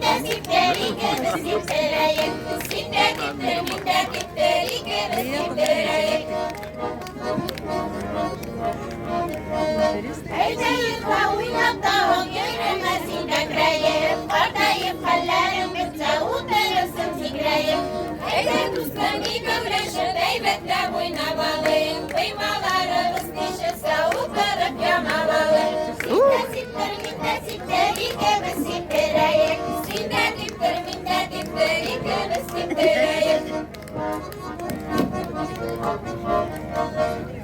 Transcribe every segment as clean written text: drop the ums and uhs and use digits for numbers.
дә сиптер, икебез сиптерәек. Син дә типтер, мин дә типтер, икебез типтерәек. Әйдә йокла, уйнап тагын йөремә син кәкрәеп. Картаеп хәлләрең бетсә, утырырсың сикрәеп. Әйдә, дустым, икәүләшеп, әйбәтләп уйнап алыйк. Пыймаларыбыз тишелсә, утырып ямап алыйк. Син дә сиптер, мин дә сиптер, икебез сиптерәек. Син дә типтер, мин дә типтер, икебез сиптерәек.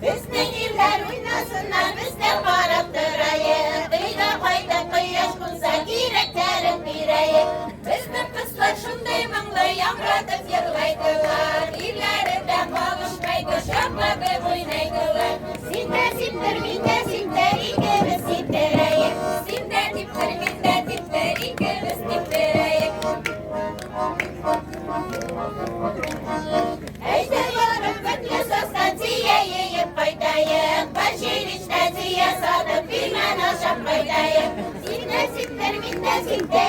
Безнең ирләр уйнасыннар, без дә карап торайык. Өйгә кайтып кояш кунса, кирәкләрен бирәек. Безнең кызлар шундый моңлы яңгыратып җырлайдылар. Ирләре дә калышмайды, шартлатып уйнайдылар. Син дә сиптер, мин дә сиптер, икебез сиптерәек. Син дә типтер, мин дә типтер, икебез типтерәек. Әйдә барып бөтле состан тия йыеп кайтаек. Баширичтә тия сатып, пилмән ашап кайтаек. Син дә сиптер, мин дә сиптер.